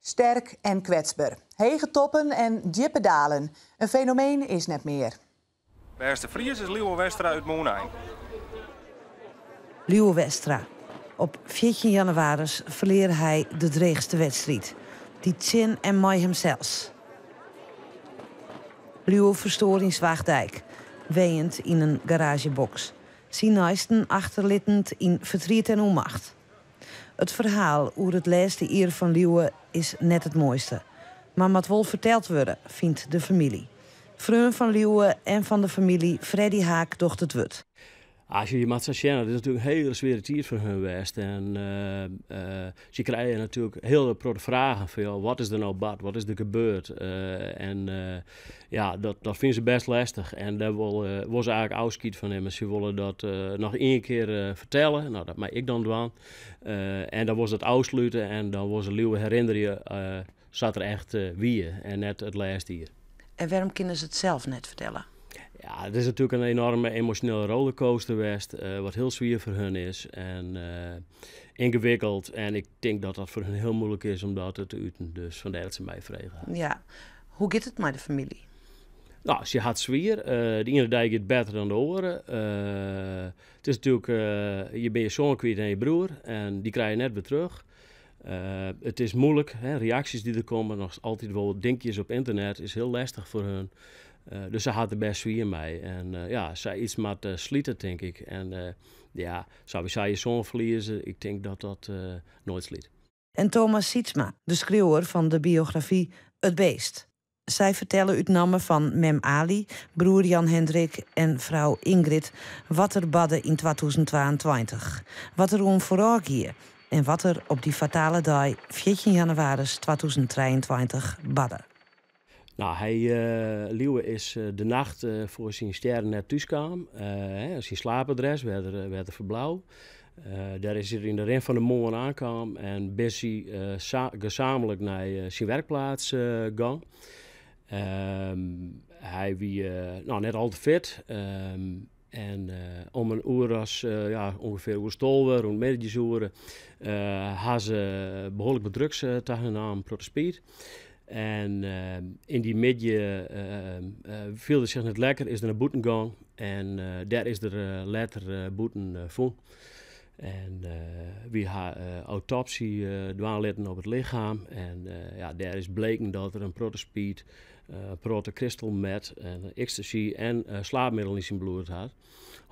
Sterk en kwetsber. Hege toppen en djippe dalen. In fenomeen is net mear. Bêste Fries is Liuwe Westra út Mûnein. Liuwe Westra. Op 14 jannewaris ferlear hy de dreechste wedstriid. Dy tsjin en mei himsels. Liuwe ferstoar yn Zwaagdijk, wenjend yn in garaazjeboks. Syn neisten achterlittend yn fertriet en ûnmacht. It ferhaal oer it lêste jier fan Liuwe is net it moaiste, mar moat wol ferteld wurde, fynt de famylje. Freon fan Liuwe en fan de famylje, Freddy Haak, docht it wurd. As je moat sa sjen, it is natuerlik in hiele swiere tiid foar hun west. En se krije natuerlik hiele protte fragen fan, joh, wat is der no bard, wat is der gebeurd? En ja, dat fine se bêst lestich. En dêr wol se eigentlik ôfskied fan nimme. Se wolle dat noch ien kear fertelle. No, dat mei ik dan dwaan. En dan wol se dat ôfslute en dan wol se Liuwe herinnerje sa't er echt wie en net it lêste jier. En wêrom kinne se it sels net fertelle? Ja, it is natuerlik in enorme emosjonele rollercoaster west, wat hiel swier foar hun is en yngewikkeld. En ik tink dat dat foar hun hiel muoilik is om dat te uten. Dus fandêr dat se my frege ha. Ja. Hoe giet it mei de famylje? No, se hat swier. De iene dei giet better dan de oare. It is natuerlik, je binne je soan kwyt en je broer en dy krije je net wer terug. It is muoilik, hè, reaksjes dy't der komme, noch altyd wol dinkjes op ynternet, is hiel lestich foar hun. Dus se hat der bêst swier mei. En ja, sayts moat slite, tink ik. En ja, sawiesa je soan ferlieze, ik tink dat dat noait slyt. En Thomas Sietsma, de skriuwer fan de biografy It Beest. Sy fertelle út namme fan mem Ali, broer Jan Hendrik en frou Ingrid wat der barde yn 2022, wat der oan foarôf gie en wat der op dy fatale dei 14 jannewaris 2023 barde. No, hy, Liuwe is de nacht foar syn stjerren net thúskaam. Syn slaapadres, wêr't er ferbleau. Dêr is er yn de rin fan de moarn oankaam en bin sy gesamentlik nei syn werkplaats gong. Hy wie no, net al te fit. En om in oer as ja, ûngefear oer 12, rûn middeisoere, ha se behoarlik wat drugs ta hun naam, protte speed. En yn dy middei fielde er sich net lekker, is er nei bûten gong en dêr is er letter bûten fûn. En wy ha autopsy dwaan litten op it lichem en ja, dêr is bleken dat er in protte speed, in protte crystal meth en ecstasy en slaapmiddelen yn syn bloed hat,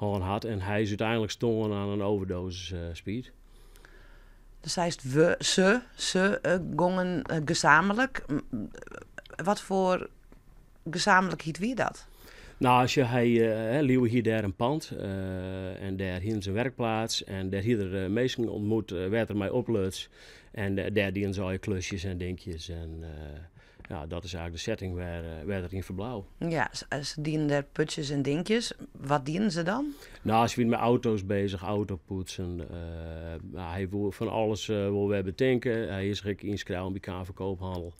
hân hat. En hy is úteinlik stoarn oan in overdosis speed. Do seist we, se gongen gesamentlik. Wat foar gesamentlikheid wie dat? No, as je, hy, Liuwe hie dêr in pand en dêr hienen se in werkplaats en dêr hie er minsken ontmoet wêr't er mei opluts. En dêr dienen se allegear klusjes en dinkjes en ja, dat is eigentlik de setting wêr't er yn ferbleau. Ja, se dienen dêr putsjes en dinkjes. Wat dienen se dan? No, se wienen mei auto's bezich, autopoetsen. Hy woe fan alles wol wer betinke. Hy is ek ynskreaun by KV Koophandel.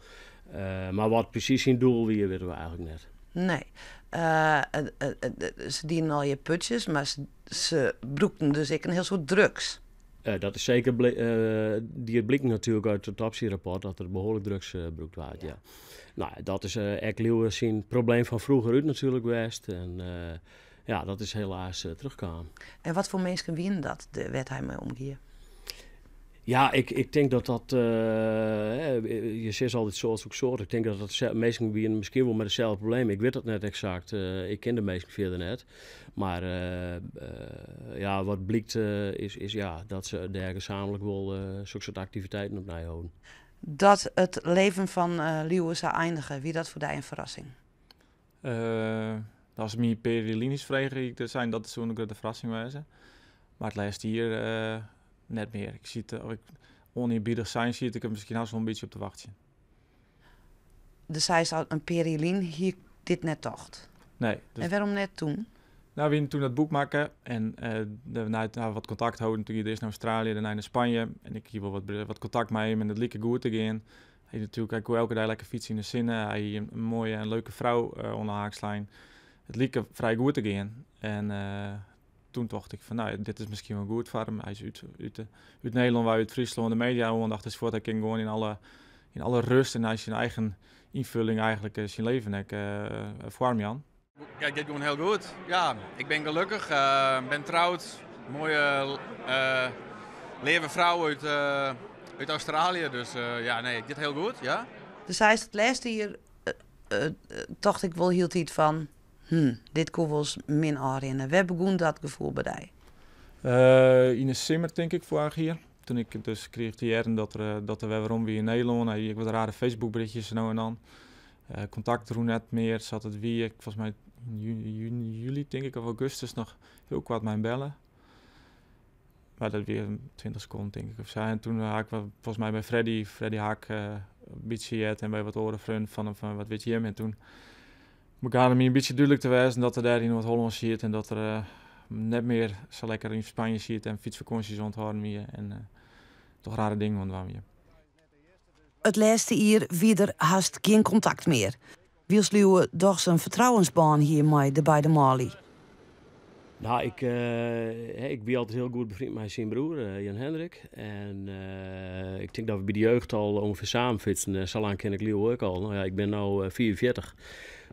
Mar wat presys syn doel wie, witte we eigentlik net. Nee. Se dienen allegear putsjes, mar se brûkten dus ek in hiel soad drugs. Dat is seker, die it bliken natuerlik út it autopsyrapport dat der behoarlik drugs brûkt waard, ja. No, dat is ek Liuwe syn probleem fan froeger út natuerlik west. En ja, dat is helaas terugkaam. En wat foar minsken wienen dat, wêr't hy mei omgie? Ja, ik tink dat dat, je sizze altyd soart zoekt soart. Ik tink dat dat minsken wienen miskien wol mei deselde problemen. Ik wit dat net eksakt. Ik ken de minsken fierder net. Mar ja, wat blykt is ja, dat se dêr gesamentlik wol sokke soart aktiviteiten op neiholden. Dat it leven fan Liuwe sa einige, wie dat foar dy in ferrassing? As my in pear jier lyn is frege, hie ik sein dat soe in grutte ferrassing wêze. Mar it lêste jier net mear. Ik siet, of ik onearbiedich sein, siet ik der miskien hast wol in bytsje op te wachtsjen. Do seist al, in pear jier lyn hie ik dit net tocht. Nee. Dus En wêrom net toen? No, we hiene toen dat boek makke en dêrnei ha we wat kontakt holden. Toen gie er earst nei Australië, dêrnei nei Spanje. En ik hie wol wat kontakt mei him en it like goed te gean. Hy natuerlik, hy koe elke dei lekker fytse yn de sinne. Hy hie in moaie en leuke frou oan de haak slein. It like frij goed te gean. En toen tocht ik fan, no, dit is miskien wol goed foar him. Hy is út Nederlân wei, út Fryslân, de media-oandacht is fuort. Hy kin gewoan yn alle, yn alle rust en nei syn eigen ynfulling eigentlik syn leven ek foarm jaan. Ja, it giet gewoan hiel goed. Ja, ik bin gelokkich, ben troud, moaie leave frou út Australië. Dus ja, nee, it giet hiel goed, ja. Dus hy is it lêste jier tocht ik wol hieltyd fan, dit koe wolris min ôfrinne. Wêr begûn dat gefoel by dy? Yn 'e simmer tink ik foarich jier. Toen ik dus krige te hearren dat er wer werom wie yn Nederlân. Hy hie ek wat rare Facebookberichtjes no en dan. Kontakt rûn net mear sa't it wie. Ik, folgens my yn juny, july tink ik, of augustus noch hiel koart mei him belle. Mar dat wie 20 sekonden tink ik of sa. En toen ha ik folgens my by Freddy Hak in bytsje heard en by wat oare freonen fan him fan wat wit jim. En toen begaam it my in bytsje dúdlik te wêzen dat er dêr yn Noard-Hollân siet en dat er net mear sa lekker yn Spanje siet en fytsfakânsjes oan it hâlden wie en toch rare dingen oan it dwaan wie. It lêste jier wie der hast gjin kontakt mear. Wylst Liuwe dochs in fertrouwensbân hie mei de beide manlju. Nou, ik wie altyd hiel goed befriend mei syn broer Jan Hendrik. En ik tink dat we by de jeugd al ûngefear samen fytsten. En sa lang ken ik Liuwe ek al. Nou ja, ik bin no 45.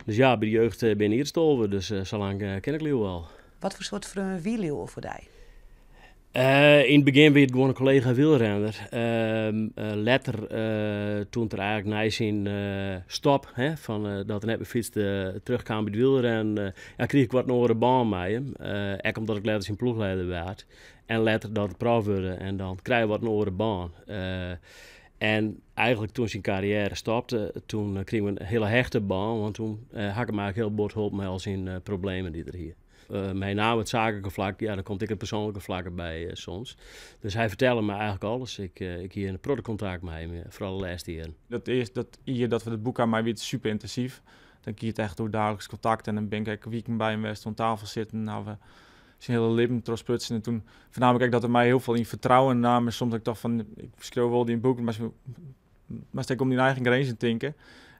Dus ja, by de jeugd bin ik jier 12, dus sa lang ken ik Liuwe al. Wat foar soart freon wie Liuwe foar dy? Yn it begjin wie it gewoan in kollega wielrenner. Letter, toen er eigentlik nei syn stop, hè, fan dat er net mear fytste, terugkaam by it wielrennen, ja, krige ik wat in oare bân mei him. Ek omdat ik letter syn ploechleider waard. En letter dat er prof wurde en dan krije je wat in oare bân. En eigentlik toen syn karriêre stopte, toen krigen we in hiele hechte bân, want toen ha ik him eigentlik hiel bot holpen mei al syn problemen dy't er hie. Mei name it saaklike flak, ja, dan komt ek it persoanlike flak derby soms. Dus hy fertelde my eigentlik alles. Ik hie in protte kontakt mei him, foaral de lêste jierren. Dat earst, dat jier dat we it boek ha, mei wie it super yntinsyf. Dan gie it echt oer daagliks kontakt en dan bin ik ek wiken by him west oan tafel sitten. Nou, we syn hiele libben trochsprutsen. En toen fernaam ik ek dat er my hiel folle yn fertrouwen naam. En soms dat ik tocht fan, ik skriuw wol dyn boek, mar moatst ek om dyn eigen grinzen tinke.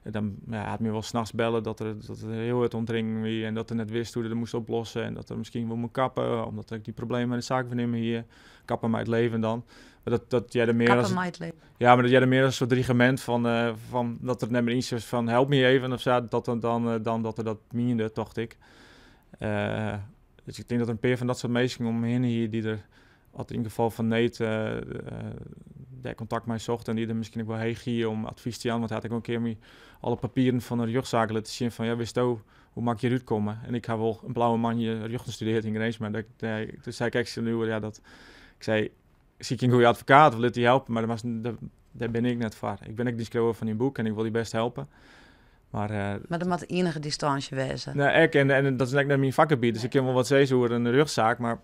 En dan, ja, hat my wol nachts belle dat er hiel hurd oan it drinken wie en dat er net wist hoe er dat moast oplosse en dat er miskien wol moat kappe, omdat er dy problemen mei de saakfoarnimmer hie. Kappe mei it leven dan. Mar dat hearde mear Kappe as mei it leven. Ja, mar dat hearde mear as in soart drigemint fan dat er net mear yn sit fan help my even of sa, dat dan, dan, dan dat er dat miende, tocht ik. Dus ik tink dat er in pear fan dat soart minsken om him hinne hie dy't er at yn gefal fan need dêr kontakt mei socht en dy't er miskien ek wol heech hie om advys te jaan, want hy hat ek wol in kear my alle papieren fan de rjochtsaak litten sjen fan ja, witsto, hoe moat ik hjir útkomme? En ik ha wol in blauwe moandei rjochten studearre yn Grins, mar dat, nee, toen sei ik ek tsjin Liuwe, ja, dat, ik sei, sykje in goede advokaat of lit dy helpe, mar dêr bin ik net foar. Ik bin ek de skriuwer fan dyn boek en ik wol dy bêst helpe. Maar, Mar der moat ienige distânsje wêze. Nee, ek, en dat is ek net myn fakgebiet, dus ik kin wol wat sizze oer in rjochtsaak, mar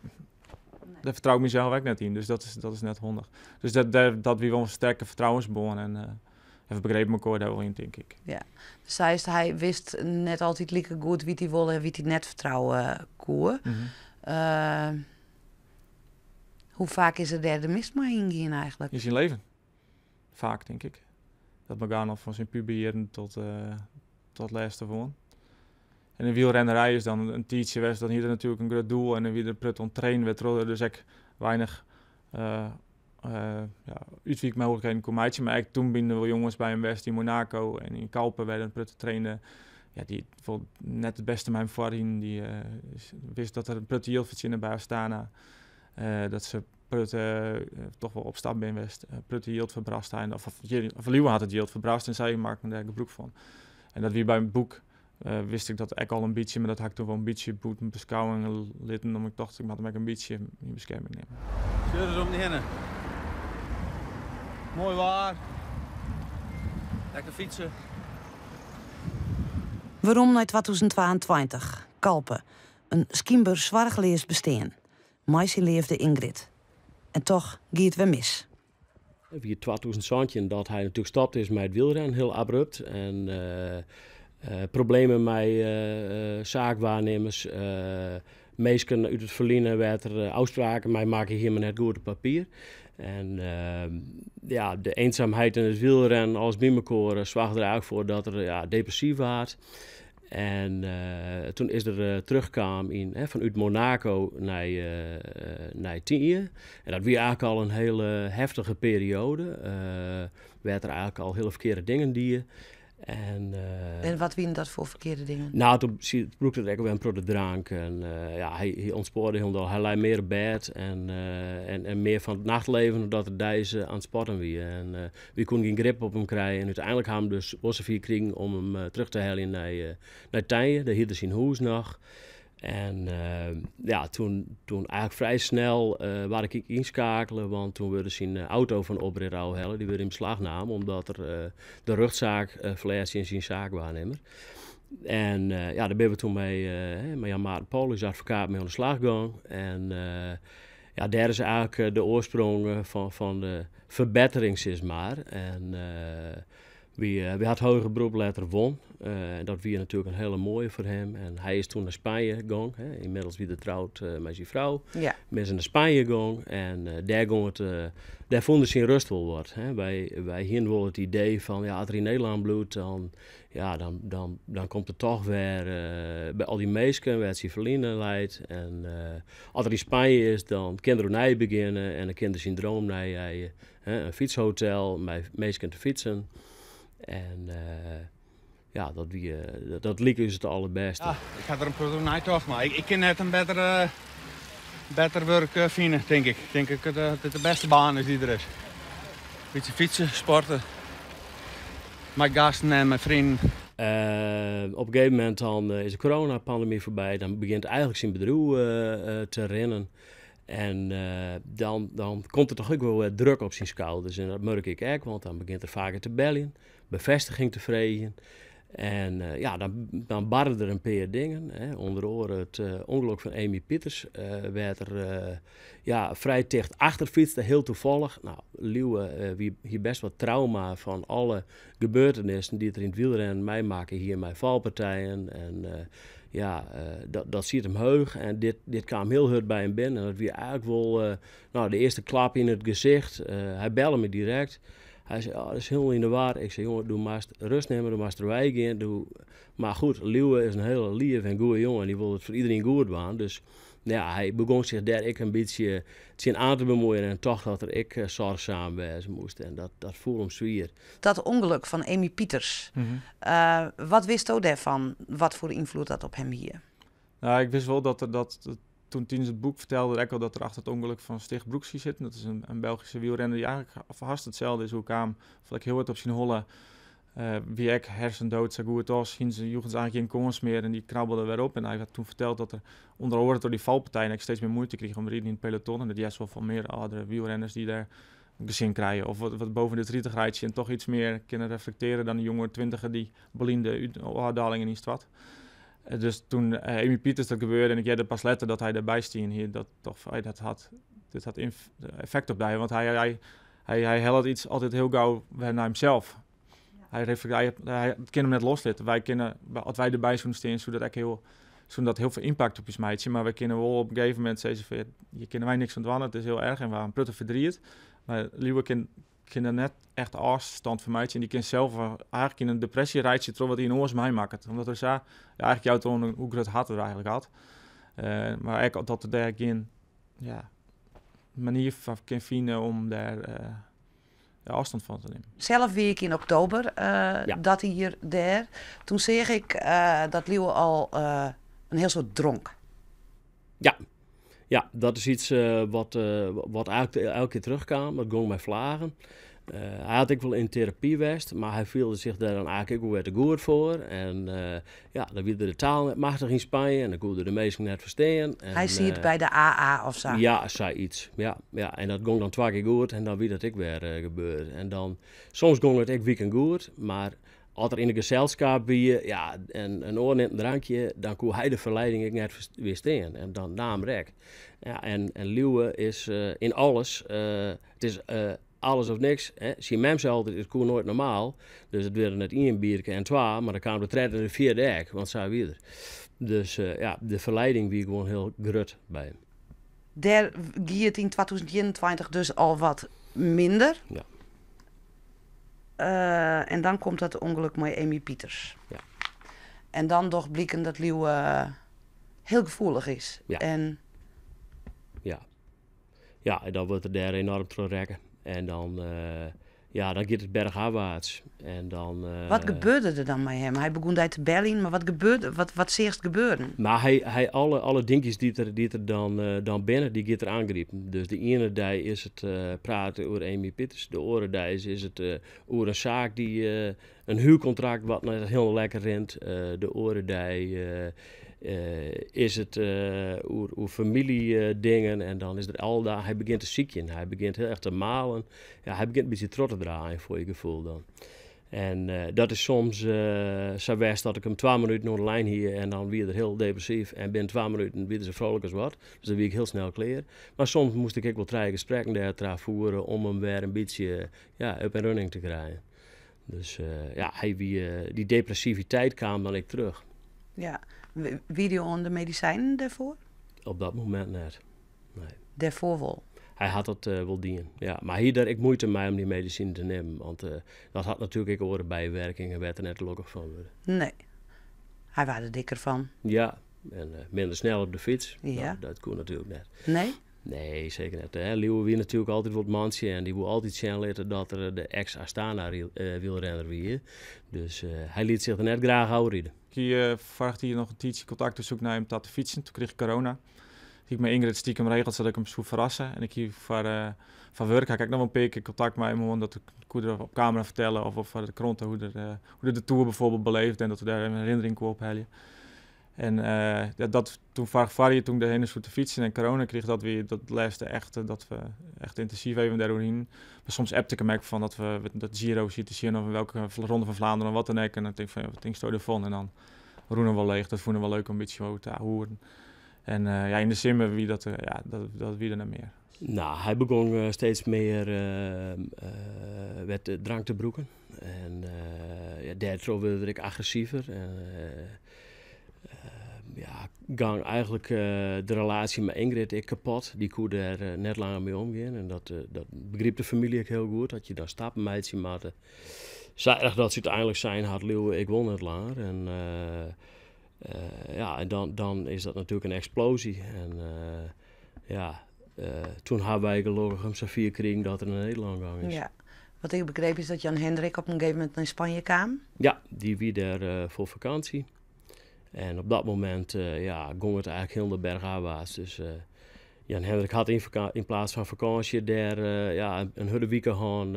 dêr fertrou ik mysels ek net yn, dus dat is net handich. Dus dat wie wol in sterke fertrouwensbân en we begrepen elkoar dêr wol yn, tink ik. Ja, dus seist, hy wist net altyd like goed wie't hy wol en wie't hy net fertrouwe koe. Hoe faak is er dêr de mist mei yngien eigentlik? Yn syn leven. Faak, tink ik. Dat begaan al fan syn puberjierren tot lêste woan. En de wielrennerij is dan in tiidsje west, dan hie er natuerlik in grut doel en dan wie er prut oan it trainen, wêrtroch er dus ek weinich ja, útwykmooglikheden koe meitsje. Mar ek toen binne der wol jonges by him west yn Monaco en yn Calpe, wêr er in protte trainde. Ja, dy't wol net it bêste mei him foar hienen. Dy wist dat er in protte jild fertsjinne by Astana. Dat se protte toch wol op stap bin west, protte jild ferbrast ha. En of Liuwe hat it jild ferbrast en sy makken dêr gebrûk fan. En dat wie by in boek, wist ik dat ek al in bytsje, mar dat ha ik toen wol in bytsje bûten beskouwing litten, omdat ik tocht, ik moat him ek in bytsje yn beskerming nimme. Sjoch ris om dy hinne. Moai waar. Lekker fytse. Werom nei 2022. Calpe. In skynber soarchleas bestean. Mei syn leafde Ingrid. En toch gie it wer mis. It wie 2017 dat hy natuerlik stopt is mei it wielrennen, hiel abrupt. En problemen mei saakwaarnimmers, minsken út it ferline wêr't er ôfspraken mei makke hie, mar net goed op papier. En ja, de eenzaamheid en it wielrennen, alles by mekoar, soarge der eigentlik foar dat er, ja, depressyf waard. En toen is er terugkaam yn, hè, fanút Monaco nei, nei Tynje. En dat wie eigentlik al in hiele heftige perioade, wêr't er eigentlik al hiele ferkearde dingen die. En, en wat wiene dat foar ferkearde dingen? Nou, toen brûkte er ek wer in protte drank. En ja, hy ûntspoarde hielendal. Hy lei mear op bêd en, en mear fan it nachtleven dan dat er deis oan it sporten wie. En wy koene gjin grip op him krije. En úteinlik ha him dus wol safier krigen om him terug te heljen nei, nei Tijnje. Dêr hie er syn hûs noch. En ja, toen, toen eigentlik frij snel waard ik ynskeakele, want toen wurde syn auto fan oprit ôfhelle. Dy wurde yn beslach naam omdat er de rjochtsaak ferlear tsjin syn saakwaarnimmer. En ja, dêr binne we toen mei, mei Jan Maarten Pol, ús advokaat, mei oan de slach gong. En ja, dêr is eigentlik de oarsprong fan de ferbettering, sis mar. En wy, wy hat hoger beroep letter won. Dat wie natuerlik in hiele moaie foar him. En hy is toen nei Spanje gong. Hè. Ynmiddels wie er troud mei syn frou. Ja. Binne se nei Spanje gong en dêr gong it, dêr fûn er syn rêst wol wat. Hè. Wy hiene wol it idee fan, ja, as er yn Nederlân bliuwt, dan, ja, dan, dan, dan komt er toch wer by al dy minsken wêr't syn ferline leit. En as er yn Spanje is, dan kin er opnij begjinne en dan kin er syn droom neijeie. Hè, in fytshotel mei minsken te fytsen. En ja, dat, wie, dat like ús it alderbêste. Ja, ik ha der in protte oer neitocht, mar ik kin net in better, better wurk fine, tink ik. Ik tink dat dit de bêste baan is dy't der is. Bytsje fytse, sporte, mei gasten en mei freonen. Op in gegeven momint dan is de coronapandemy foarby. Dan begjint eigentlik syn bedriuw te rinnen. En dan, dan komt der toch ek wol wer druk op syn skouders. En dat murk ik ek, want dan begjint er faker te beljen, befêstiging te freegjen. En ja, dan, dan barre der in pear dingen. Hè. Under oare it ûngelok fan Amy Pieters, wêr't er ja, frij ticht achter fytste, hiel tafallich. Nou, Lieuwe wie, hie bêst wat trauma fan alle gebeurtenissen dy't er yn it wielrennen meimakke hie mei falpartijen. En ja, dat, dat siet him heech en dit, dit kaam hiel hurd by him binnen. En dat wie eigentlik wol nou, de earste klap yn it gesicht. Hy belle my direkt. Hy sei, oh, dat is hielendal yn de war. Ik sei, jonge, do moatst rêst nimme, do moatst derwei gean. Do... Mar goed, Lieuwe is in hiele leave en goede jonge en dy wol it foar iderien goed dwaan. Dus ja, hy begûn sich dêr ek in bytsje tsjin oan te bemuoien en tocht dat er ek soarchsum wêze moast. En dat, dat foel him swier. Dat ûngelok fan Amy Pieters, wat witsto dêrfan? Wat foar ynfloed dat op him hie? Nou, ik wist wol dat er dat, toen tidens it boek fertelde er ek al dat er achter it ûngelok fan Stig Broeksje sit. Dat is in Belgyske wielrenner dy't eigentlik hast itselde is oerkaam. Foel ek hiel hurd op syn holle. Wie ek hersendood sa goed as. Hiene se, joegen se eigentlik gjin kâns mear en dy krabbelde wer op. En hy hat toen ferteld dat er ûnder oare troch dy falpartijen ek steeds mear muoite krige om riden yn it peloton. En dat hearst wol fan mear âldere wielrenners dy't dêr gesin krije of wat boven de 30 reitsje en toch iets mear kinne reflektearje dan de jonge twintiger dy't blyn de ôfdalingen ynstoart. Dus toen Amy Pieters dat gebeurde en ik hearde pas letter dat hy dêrby stien hie, dat toch hey, dat hat, dit hat effekt op dy, want hy, hy, hy, hy hellet iets altyd hiel gau wer nei himsels. Hy, hy, hy kin him net loslitte. Wy kinne, as wy derby soene stean, soe dat ek hiel, soe dat hiel folle impact op ús meitsje. Mar wy kinne wol op in gegeven momint sizze fan, ja, hjir kinne wy niks oan dwaan, it is hiel erch en we ha in protte verdriet. Mar Lieuwe kin der net echt ôfstân fan meitsje en dy kin sels eigentlik yn in depresje reitsje troch wat ien oars meimakket. Omdat er sa, ja, eigentlik jout oan hoe grut hart er eigentlik hat. Mar ek dat er dêr gjin, ja, manier fan kin fine om dêr ja, ôfstân fan te nimmen. Sels wie ik yn oktober dat jier dêr. Toen seach ik dat Lieuwe al in hiel soad dronk. Ja, ja, dat is iets wat eigentlik elke kear terugkaam. Dat gong mei fleagen. Hy hat ek wol yn terapy west, mar hy fielde sich dêr dan eigentlik ek wol wer te goed foar. En ja, dan wie er de taal net machtich yn Spanje en dan koe er de minsken net ferstean. En, hy siet by de AA of sa? Ja, sayts. Ja, ja. En dat gong dan twa kear goed en dan wie dat ek wer gebeurd. En dan, soms gong it ek wiken goed, mar as er yn de geselskap wie, ja, en in oar nimt in drankje, dan koe hy de ferlieding ek net wjerstean. En dan naam er ek. Ja, en Lieuwe is yn alles, it is alles of niks. Hè. Syn mem sei altyd, it koe noait normaal. Dus it wurde net ien bierke en twa, mar dan kaam de tredde en de fjirde ek, want sa wie er. Dus ja, de ferlieding wie gewoan hiel grut by him. Dêr gie it yn 2021 dus al wat minder. Ja. En dan komt dat ûngelok mei Amy Pieters. Ja. En dan docht bliken dat Liuwe hiel gefoelich is. Ja. En Ja. Ja, en dan wurdt er dêr enoarm troch rekke. En dan, ja, dan giet it berchafwaarts. En dan, Wat gebeurde der dan mei him? Hy begûn dy te beljen, mar wat gebeurde, wat seachst gebeuren? Mar hy alle dinkjes dy't der dan binne, dy giet er oangripen. Dus de iene dei is it praten oer Amy Pieters, de oare dei is it oer in saak dy, in huurkontrakt wat net hiel lekker rint. De oare dei is it oer famyljedingen en dan is er al daar. Hy begjint te sykjen, hy begjint hiel erch te malen. Ja, hy begjint in bytsje troch te draaien foar je gefoel dan. En dat is soms sa west dat ik him 2 minuten oan de lijn hie en dan wie er hiel depressyf en binnen 2 minuten wie er sa frolik as wat. Dus dan wie ik hiel snel klear. Mar soms moast ik ek wol 3 gesprekken dêrta fiere om him wer in bytsje, ja, up and running te krijen. Dus ja, hy wie, dy depressiviteit kaam dan ek terug. Ja, wie dy oan de medisijnen dêrfoar? Op dat momint net, nee. Dêrfoar wol? Hy hat dat wol dien, ja. Mar hy hie der ek muoite mei om dy medisinen te nimmen, want dat hat natuerlik ek oare bywurkingen wêr't er net gelokkich fan wurde. Nee, hy waard der dikker fan. Ja, en minder snel op de fyts. Ja. Nou, dat koe natuerlik net. Nee? Nee, seker net. Hè. Lieuwe wie natuerlik altyd wol it mantsje en dy woe altyd sjen litte dat er de ex-Astana-wielrenner wie. Dus hy liet sich der net graach ôfride. Ik hie foarich jier noch in tiidsje kontakt te soeken nei him ta te fytsen. Toen kriich ik corona. Hie ik mei Ingrid stiekem regeld sadat ik him soe ferrasse. En ik hie foar wurk ha ik ek noch wol in pear kear kontakt mei him hân, dat ik koe er op kamera fertelle of foar de krante hoe er de tour bijvoorbeeld beleefde en dat we dêr in herinnering koe ophelje. En ja, dat toen foarich foarjier, toen ik dêrhinne soe te fytsen en corona kriich, dat wie dat lêste echt, dat we echt yntinsyf even dêroerheen. Mar soms appte ik him ek fan dat we dat Giro siet te sjen of in welke Ronde van Vlaanderen of wat dan ek. En dan tink ik fan, ja, wat tinksto derfan? En dan rûn er wol leech. Dat fûn er wol leuk om in bytsje te horen. En ja, yn de simmer wie dat, ja, dat, dat wie der net mear. Nou, hy begûn steeds mear wer drank te brûken. En ja, dêrtroch wurde er ek agressiver. En ja, gong eigentlik de relaasje mei Ingrid ek kapot. Dy koe dêr net langer mei omgean. En dat begrypt de famylje ek hiel goed, dat je dan stappen meitsje moatte. Sa erch dat se úteinlik sein hat, Lieuwe, ik wol net langer. En ja, en dan is dat natuerlik in eksplosie. En ja, toen ha wy gelokkich him safier krigen dat er nei Nederlân gong is. Ja. Wat ik begreep is dat Jan Hendrik op in gegeven momint nei Spanje kaam. Ja, dy wie dêr foar fakânsje. En op dat momint ja, gong it eigentlik hiel de berchafwaarts. Dus Jan Hendrik hat yn plaats fan fakânsje dêr ja, in hurde wike hân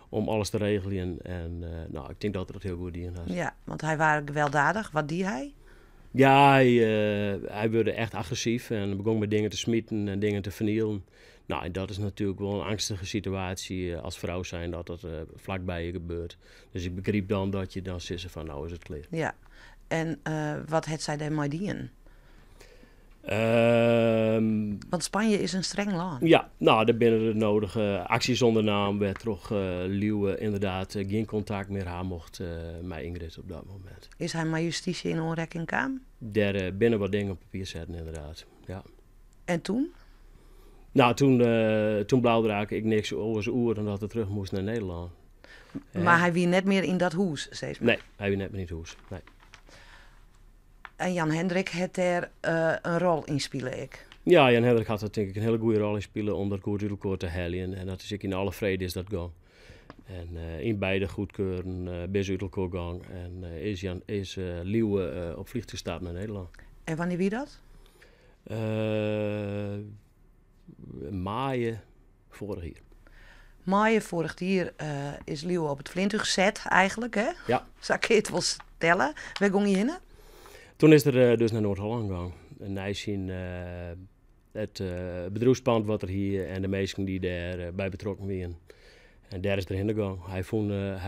om alles te regeljen. En nou, ik tink dat er dat hiel goed dien hat. Ja, want hy waard gewelddadich. Wat die hy? Ja, hy wurde echt agressyf en begûn mei dingen te smiten en dingen te fernielen. Nou, en dat is natuerlik wol in angstige situaasje as frou zijn dat dat flakby je gebeurt. Dus ik begryp dan dat je dan sizze fan nou is it klear. Ja, en wat hat sy dêrmei dien? Want Spanje is in streng lân. Ja, nou, dêr binne de nodige aksjes ûndernaam wêrtroch Lieuwe ynderdaad gjin kontakt mear ha mocht mei Ingrid op dat momint. Is hy mei justysje yn oanrekking kaam? Dêr binne wat dingen op papier setten, ynderdaad. Ja. En toen? Nou, toen bleau der eigentlik niks oars oer dan dat er terug moast nei Nederlân. Mar hy wie net mear yn dat hûs, sis mar? Nee, hy wie net mear yn it hûs, nee. En Jan Hendrik hat dêr in rol yn spile ek? Ja, Jan Hendrik hat der tink ik in hiele goede rol yn spile om dat goed út elkoar te heljen. En dat is ek yn alle frede is dat gong. En yn beide goedkeuren binne se út elkoar gong en is Jan, is Lieuwe op vliegtuig stapt nei Nederlân. En wannear wie dat? Maaie foarich jier. Maaie foarich jier is Lieuwe op it fleantúch set eigentlik, hè? Ja. Sa kin je it wol stelle. Wêr gong hy hinne? Toen is er dus nei Noard-Hollân gong. Nei syn it bedriuwspand wat er hie en de minsken dy't dêr by betrokken wienen. En dêr is er hinne gong. Hy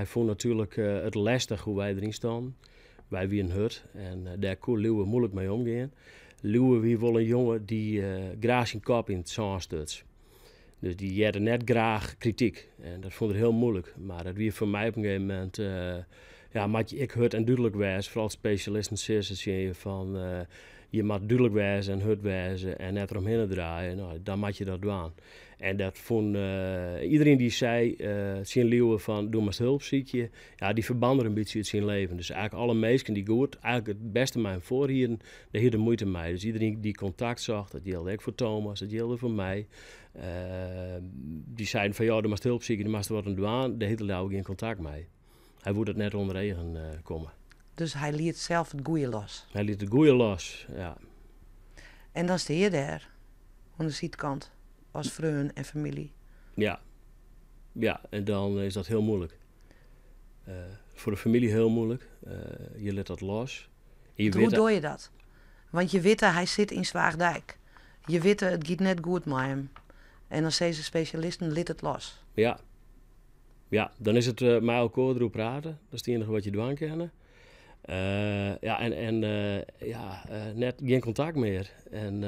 fûn natuerlik it lestich hoe wy deryn stonden. Wy wienen hurd en dêr koe Lieuwe moeilik mei omgean. Lieuwe wie wol in jonge dy't graach syn kop yn it sân stuts. Dus dy hearde net graach krityk. En dat fûn er hiel moeilik. Mar dat wie foar my op in gegeven momint, ja, moat je ek hurd en dúdlik wêze. Foaral spesjalisten sizze tsjin je fan, je moat dúdlik wêze en hurd wêze en net eromhinne draaie. Nou, dan moat je dat dwaan. En dat fûn iedereen die sei tsjin Liuwe fan do moatst hulp sykje, ja, dy ferbande er in bytsje út syn leven. Dus eigentlik alle minsken die goed, eigentlik it bêste mei him foar hienen, dêr hie er muoite mei. Dus iedereen die kontakt socht, dat jilde ek foar Thomas, dat jilde foar my, dy seiden fan ja, do moatst hulp sykje, do moatst der wat oan dwaan, dêr hie er leaver gjin kontakt mei. Hy woe dat net ûnder eagen komme. Dus hy liet sels it goeie los? Hy liet it goeie los, ja. En dan stean je dêr, oan de sydkant, as freon en famylje. Ja. Ja, en dan is dat hiel muoilik. Foar de famylje hiel muoilik. Je lit dat los. Je Hoe witte, doe je dat? Want je witte, hy sit yn Zwaagdijk. Je witte, it giet net goed mei him. En dan sizze spesjalisten, lit it los. Ja. Ja, dan is it mei elkoar deroer prate. Dat is it iennige wat je dwaan kinne. Ja, en ja, net gjin kontakt mear. En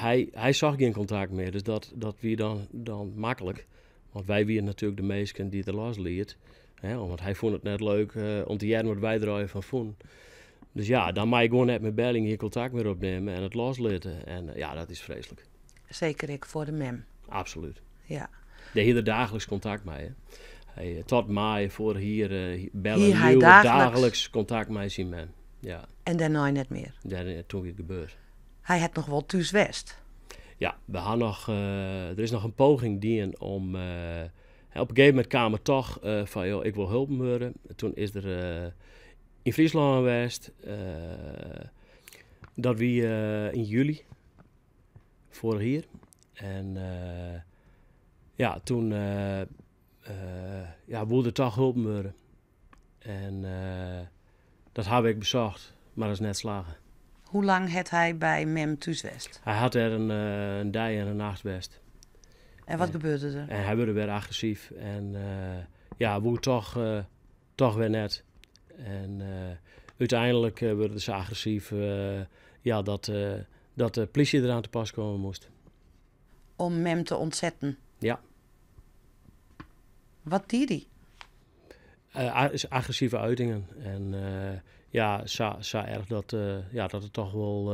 hy, hy socht gjin kontakt mear, dus dat wie dan maklik. Want wy wienen natuerlik de minsken dy't er losliet. Hè, want hy fûn it net leuk om te hearren wat wy der allegear fan fûnen. Dus ja, dan mei je gewoan net mear belje, gjin kontakt mear opnimme en it loslitte. En ja, dat is freeslik. Seker ek foar de mem. Absolút. Ja. Dêr hie er daagliks kontakt mei. Hè. Hy, tot maaie foarich jier belle Hie hy Liuwe daagliks? daagliks kontakt mei syn mem. Ja. En dêrnei net mear? Dêr, toen wie it gebeurd. Hy hat noch wol thús west? Ja, we ha noch, der is noch in poging dien om, op in gegeven momint kaam er toch fan, joh, ik wol holpen wurde. Toen is er yn Fryslân west. Dat wie yn july foarich jier. En ja, toen ja, woe er toch holpen wurde. En dat ha we ek besocht, mar dat is net slagge. Hoe lang hat hy by mem thús west? Hy hat dêr in dei en in nacht west. En wat gebeurde der? En hy wurde wer agressyf en ja, woe toch wer net. En úteinlik wurde se agressyf, ja, dat de polysje deraan te pas komme moast. Om mem te ûntsetten? Ja. Wat die dy? Is agressive uitingen. En ja, sa erch dat, ja, dat it toch wol,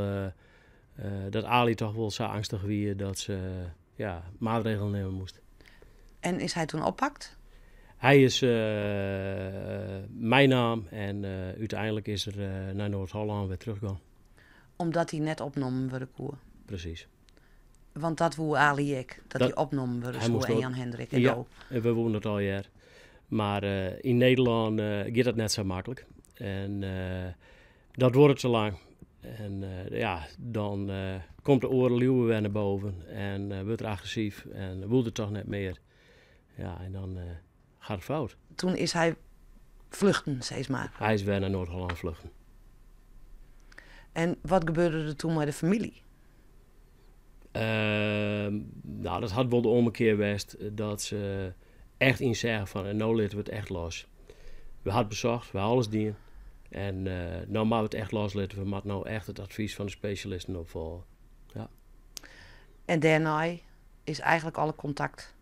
dat Ali toch wol sa eangstich wie dat se, ja, maatregelen nimme moast. En is hy toen oppakt? Hy is meinaam en úteinlik is er nei Noard-Hollân wer teruggongen. Omdat hy net opnommen wurde koe? Presys. Want dat woe Ali ek, dat hy opnommen wurde Hy soe moast en wol Jan Hendrik en Ja, do. en we woenen it allegear. Mar yn Nederlân giet dat net sa maklik. En dat duorret te lang. En ja, dan komt de oare Liuwe wer nei boven en wurdt er agressyf en woe er toch net mear. Ja, en dan gaat het fout. Toen is hy vluchten, sis mar. Hy is wer nei Noard-Hollân vluchten. En wat gebeurde der toen mei de famylje? Nou, dat hat wol de ommekear west dat se echt ynseagen fan en no litte we it echt los. We ha it besocht, we ha alles dien. En no moatte we it echt loslitte. We moatte no echt it advys fan de spesjalisten opfolgje. Ja. En dêrnei is eigentlik alle kontakt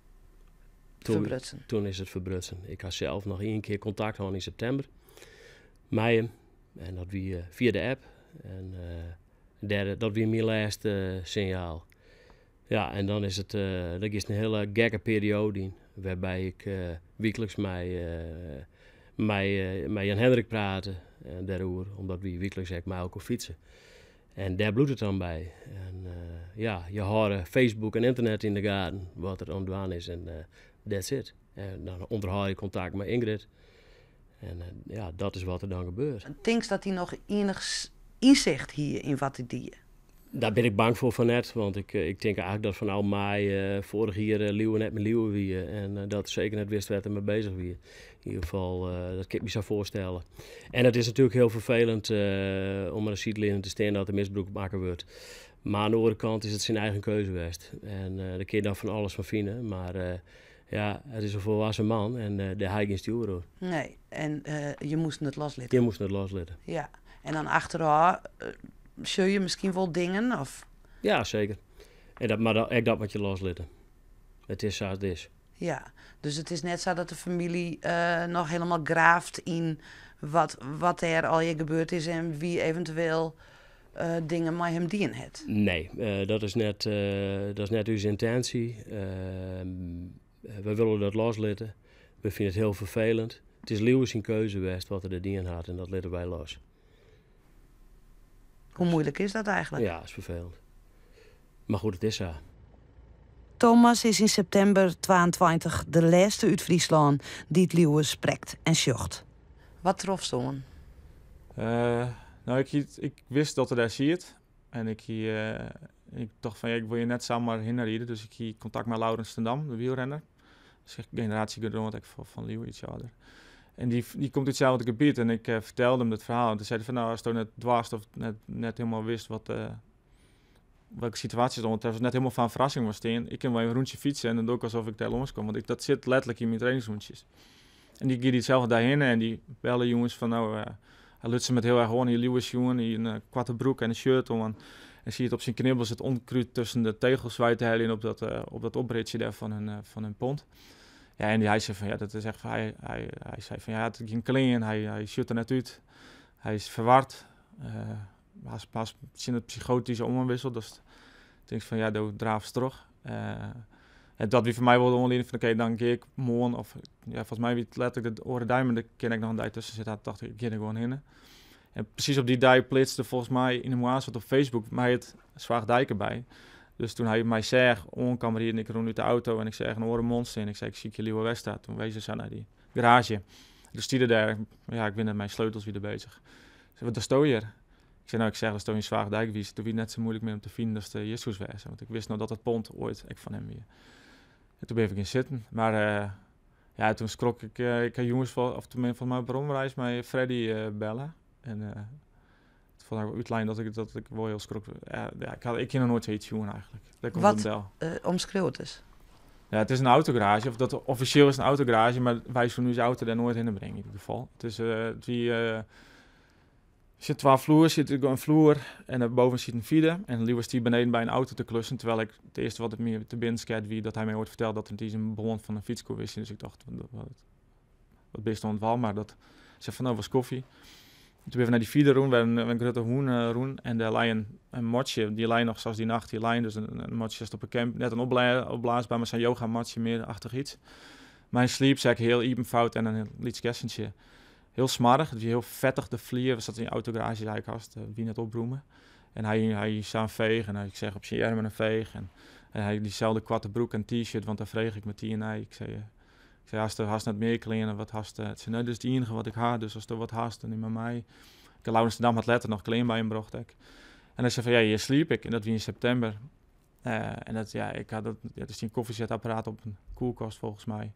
ferbrutsen? Toen is it ferbrutsen. Ik ha sels noch ien kear kontakt hân yn septimber mei him. En dat wie fia de app. En dat wie myn lêste sinjaal. Ja, en dan is it, dan giest in hiele gekke perioade yn, wêrby ik wykliks mei Jan Hendrik prate en dêroer, omdat wy wykliks ek mei elkoar fytse. En dêr bliuwt it dan by. En ja, je hâlde Facebook en ynternet yn de gaten, wat der oan it dwaan is en that's it. En dan ûnderhâld je kontakt mei Ingrid. En ja, dat is wat der dan gebeurt. Tinkst dat hy noch ienich ynsicht hie yn wat hy die? Dêr bin ik bang foar fan net, want ik tink eigentlik dat fan ôf maaie foarich jier Liuwe net mear Liuwe wie en dat seker net wist wêr't er mei beuzich wie. Yn ieder gefal, dat kin ik my sa foarstelle. En it is natuerlik hiel ferfelend om oan de sydline te stean dat der misbrûk makke wurdt. Mar oan de oare kant is it syn eigen keuze west. En dêr kin je dan fan alles fan fine, mar ja, it is in folwoeksen man en dêr ha je gjin stjoer oer. Nee, en je moasten it loslitte. Je moasten it loslitte. Ja, en dan achterôf sjoch je miskien wol dingen? Of? Ja, seker. En dat, mar ek dat moat je loslitte. It is sa't it is. Ja, dus it is net sa dat de famylje noch hielendal graaft yn wat dêr allegear gebeurd is en wie eventueel. dingen mei him dien hat. Nee, dat is net, dat is net ús yntinsje. Wy wolle dat loslitte. We fine it hiel ferfelend. It is Lieuwe syn keuze west wat er der dien hat en dat litte wy los. Hoe muoilik is dat eigentlik? Ja, is ferfelend. Mar goed, it is sa. Thomas is yn septimber 22 de lêste út Fryslân dy't Lieuwe sprekt en sjocht. Wat trofst oan? No, ik, ik wist dat er dêr siet. En ik, hie, ik tocht fan ja, ik wol hjir net samar hinne ride. Dus ik hie kontakt mei Laurens ten Dam, de wielrenner. Dus generatiegenoat ek fan Lieuwe, iets âlder. En dy komt út itselde gebiet en ik fertelde him dat ferhaal. En toen sei er fan, no, asto net doarst of net hielendal wist wat, welke situaasje it oantreft, net hielendal fan ferrassing wol stean, ik kin wol even in rûntsje fytse en dan doch ik alsof ik dêr lânskom. Want dat sit letterlik yn myn trainingsrûntsjes. En dy gie dyselde dei hinne en dy belle jûns fan, no, hy luts him it hiel erch oan, hy Lieuwe sjoen, hy in koarte broek en in shirt oan. En siet op syn knibbels it ûnkrûd tusken de tegels wei te heljen op dat opritsje dêr fan hun pont. Ja, en hy sei fan, ja, dat is echt, hy sei fan, ja, hy hat gjin klean, hy sjocht der net út, hy is verward. Hast pas tsjin it psychotyske oanwissel, datst tinkst fan ja, do draafst troch. En dat wie foar my wol de oanlieding fan oké, dan gean ik moarn of ja, folgens my wie it letterlik de oare dei, mar der kin ek noch in dei tusken sitte, tocht ik, ik gean der gewoan hinne. En presys op dy dei pleatste folgens my yn de moarns wat op Facebook mei it Zwaagdijk derby. Dus toen hy my seach oankaam riden, ik rûn út de auto en ik seach in oare man stean. Ik sei, ik sykje Lieuwe Westra. Toen wees er sa nei dy garaazje. Toen stie er dêr, ja, ik bin net mei sleutels wie er bezich. Sei, wat dochsto hjir? Ik sei, no, ik seach datsto yn Zwaagdijk wiest. Toen wie it net sa muoilik mear om te finen datst hjir soest wêze. Want ik wist noch dat dat pont oait ek fan him wie. En toen bin ik gean sitten. Mar ja, toen skrok ik. Ik ha jûns, of toen folgens my op weromreis mei Freddy belle. En toen fûn ik wol útlein dat ik wol hiel skrok. Ja, ik hie noch noait sayts sjoen eigentlik. Dêr komt Wat it del. Omskriuw it ris. Ja, it is in autogaraazje, of dat offisjeel is in autogaraazje, mar wy soene ús auto dêr noait hinne bringe yn ieder gefal. It is, it wie, sit twa floer, sit in floer en dêrboven sit in fide. En Lieuwe stie beneden by in auto te klussen, terwijl ik it earste wat my te binnen skeat wie dat hy my oait fertelde dat er net iens in bân fan in fyts koe wisseljen. Dus ik tocht, wat bist oan it dwaan? Mar dat sei fan, no, was koffie. Toen binne we nei dy fide rûn, wer in grutte hûn rûn. En dêr lei in matsje, dy lei noch sa's dy nacht hier lei. Dus in matsje op 'e camp, net in opblaasbaar, mar sa'n yoga-matsje mear-achtich iets. Mei in sliepsek hiel iepenfout en in lyts kessentsje. Hiel smoarch, it wie hiel fettich, de flier, sa't yn autogaraazjes eigentlik hast, wie net oprûme. En hy hie sa'n feech en ik seach op syn earmen in feech. En hy dyselde koarte broek en t-shirt, want dêr frege ik metien nei. Ik sei, hast net mear klean of wat hast? It sei, nee, dit is it ienige wat ik ha, dus asto wat hast, dan nim mar mei. Ik Laurens ten Dam hat letter noch klean by him brocht ek. En hy sei fan, ja, hjir sliep ik. En dat wie yn septimber. En dat, ja, ik had dat, ja, der stie in kofjesetapparaat op in koelkast folgens my.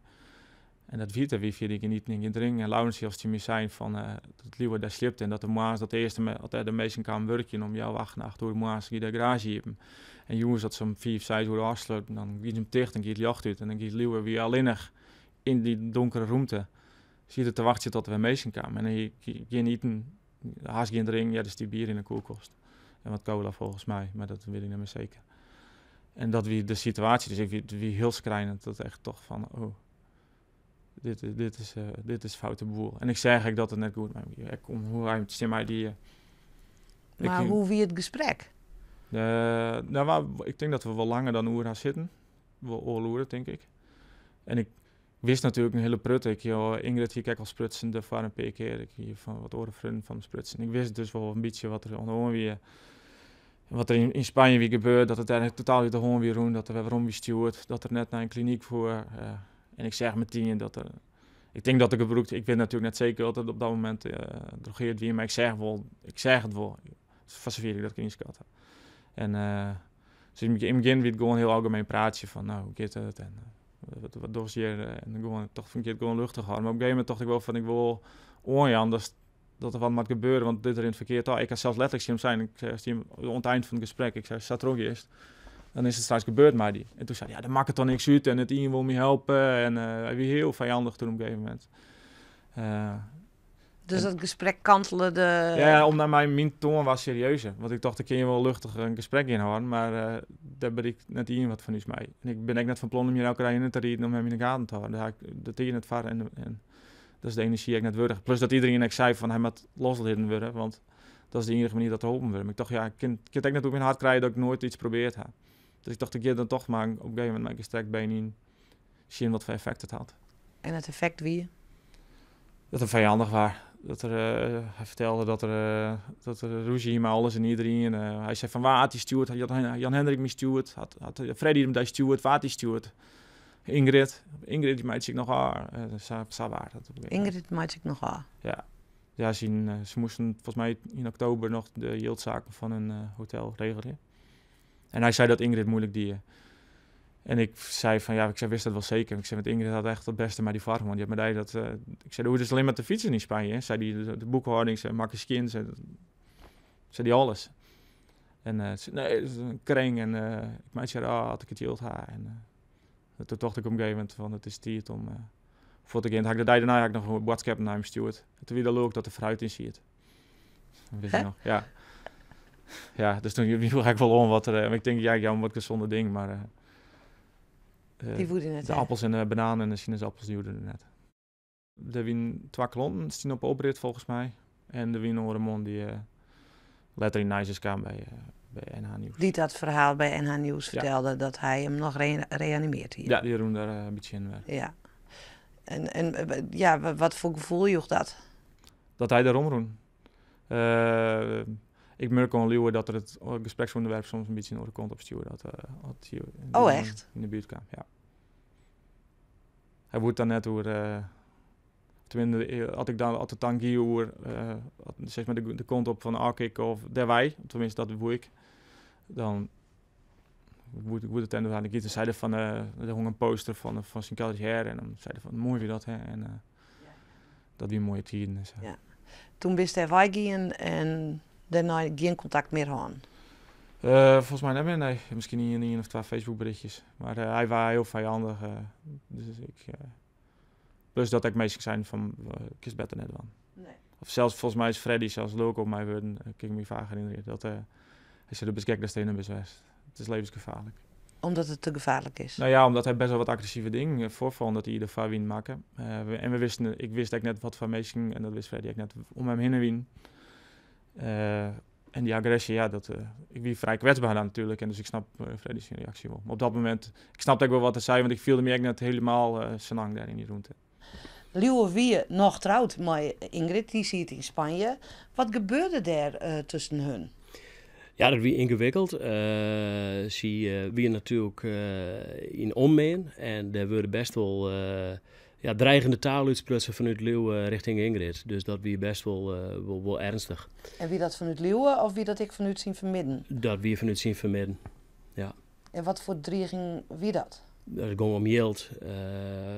En dat wie it, wie fierder gjin iten en gjin drinken. En Laurens hie al tsjin my sein fan, dat Lieuwe dêr sliepte en dat de moarns dat de earste me, as de minsken kamen wurkjen om healwei achten, 8 oere moarns, gie de garaazje iepen. En jûns as se om 5, 6 oere ôfslutten, dan gie se him ticht en gie it ljocht út. En dan gie Lieuwe wie allinnich yn dy donkere rûmte. Siet er te wachtsjen tot der wer minsken kamen. En hy hie gjin iten, hast gjin drinken. Ja, der stie bier yn de koelkast. En wat cola folgens my, mar dat wit ik net mear seker. En dat wie de situaasje. Dus ik wie, het wie hiel skrijnend. Dat echt toch fan, oh, dit is foute boel. En ik seach ek dat it net goed mei my wie. Ik kom, hoe hy tsjin my die, ik Mar hie hoe wie it gesprek? Nou, wa-, ik tink dat we wol langer dan in oere ha sitten. Wol oardel oere, tink ik. En ik wist natuerlik in hiele prutte. Ik hie al, Ingrid hie ik ek al sprutsen dêrfoar in pear kear. Ik hie fan wat oare freonen fan him sprutsen. Ik wist dus wol in bytsje wat der oan de hân wie. En wat der yn Spanje wie gebeurd, dat it dêr totaal út de hân wie rûn, dat er wer werom wie stjoerd, dat er net nei in klinyk foer. En ik seach metien dat er, ik tink dat er gebrûkt, ik wit natuerlik net seker wat er op dat momint drogeerd wie, mar ik seach wol, ik seach it wol, foar safier ik dat kin ynskatte. En dus yn it begjin wie it gewoan in hiel algemeen praatsje fan, no, hoe giet it en wat dochst hjir? En gewoan, ik tocht fan, ik gean it gewoan luchtich hâlden. Mar op in gegeven momint tocht ik wol fan, ik wol oanjaan dat der wat moat gebeuren, want dit rint ferkeard ôf. Ik ha sels letterlik tsjin him sein, ik sei tsjin him oan it ein fan it gesprek, ik sei, sa trochgiest, dan is it straks gebeurd mei dy. En toen sei hy, ja, dat makket toch niks út en it ien wol my helpe. En hy wie hiel fijandich toen op in gegeven momint. Dus dat gesprek kantelde de... Ja, ja, om nei myn toan was serieuzer. Want ik tocht, ik kin hjir wol luchtich in gesprek yn hâlden, mar dêr berikt net ien wat fan ús mei. En ik bin ek net fan plan om hjir elke dei hinne te riden om him yn de gaten te hâlden. Dêr ha ik de tiid net foar en dat is de enerzjy ek net wurdich. Plus dat iedereen ek sei fan hy moat loslitten wurde, want Dat is de iennige manier dat er holpen wurdt. Mar ik tocht, ja, ik kin, kin it ek net oer myn hert krije dat ik noait iets probearre ha. Dus ik tocht, ik gean dan toch mar op in gegeven moment mei gestrekt been yn sjen wat foar effekt it hat. En it effekt wie? Dat er fijandich wie. Dat er, hy fertelde dat er rûzje hie mei alles en iderien. Hy sei fan wa hat dy stjoerd? Hat Jan Hendrik my stjoerd? Hat Freddy him dy stjoerd? Wa hat dy stjoerd? Ingrid. Ingrid dy meitsje ik noch ôf. Sa waard dat op in gegeven momint. Ingrid meitsje ik noch ôf. Ja. Ja, se moasten folgens my yn oktober noch de jildsaken fan in hotel regelje. En hy sei dat Ingrid muoilik die. En ik sei fan ja, ik sei, wist dat wol seker? Ik sei, want Ingrid hat echt it bêste mei dy foar hân. Dy hat mei dy dat, ik sei, hoe is allinne mar te fytsen yn Spanje? Sei dy, de boekhâlding, se makke skjin, se die alles. En se, nee, dat is in kring en ik meitsje har ôf as ik it jild ha. En toen tocht ik op in gegeven momint fan it is tiid om fuort te gean. Toen ha ik de dei dêrnei ha ik noch in boadskip nei him stjoerd. En toen wie der lulk dat der fruit yn siet. Dat wist ik noch, ja. Ja, dus toen joech ik wol oan wat der, ik tink, ja, ik jou him wat gezonde ding, mar Dy woe dy net de ha. appels en de bananen en de sinaasappels, dy hoegden er net. Der wienen twa klanten stiene op 'e oprit folgens my. En der wie in oare man dy't letter yn nijs is kaam by NH Nieuws. Dy't dat ferhaal by NH Nieuws Ja. fertelde dat hy him noch reanimeard hie. Ja, dy rûn der in bytsje yn wer. Ja. En ja, wat foar gefoel joech dat? Dat hy der omrûn. Ik murk oan Liuwe dat er it gespreksûnderwerp soms in bytsje in oare kant op stjoerde. Dat as hy Oh, echt? yn de buert kaam, ja. Hy woe it dan net oer, tenminste, as ik dan, as it dan gie oer, sis mar de kant op fan ôfkikke of dêrwei, tenminste dat woe ik, dan woe it en dan giet er sei er fan, der hong in poster fan syn carrière en dan sei er fan moai wie dat hè en dat wie moaie tiden en sa. Ja. Toen bist dêr weigien en dêrnei gjin kontakt mear hân? Folgens my net mear, nee. Miskien ien of twa Facebook-berichtjes. Mar hy wie hiel fijandich. Dus ik, plus dat ek minsken seinen fan, kinst better net dwaan. Nee. Of sels, folgens my is Freddy sels lulk op my wurden, kin ik my faak herinnerje. Dat hy sei, do bist gek datst dêrhinne bist west. It is levensgefaarlik. Omdat it te gefaarlik is? Nou ja, omdat hy best wol wat agressive dingen foarfallen dat hy derfoar wyn makke. En we wisten, ik wist ek net wat foar minsken, en dat wist Freddy ek net, om him hinne wienen. En dy agresje, ja, dat, ik wie frij kwetsber dan natuerlik. En dus ik snap Freddy syn reaksje wol. Mar op dat momint, ik snapte ek wol wat er sei, want ik fielde my ek net hielendal senang dêr yn dy rûnte. Liuwe wie noch troud mei Ingrid, dy siet yn Spanje. Wat gebeurde dêr tusken hun? Ja, dat wie yngewikkeld. Sy wie natuerlik yn onmin en dêr wurde best wol ja, dreigende taal útsprutsen fanút Liuwe richting Ingrid. Dus dat wie best wol ernstich. En wie dat fanút Liuwe of wie dat ek fanút syn fermidden? Dat wie fanút syn fermidden, ja. En wat foar driging wie dat? Dat gong om jild,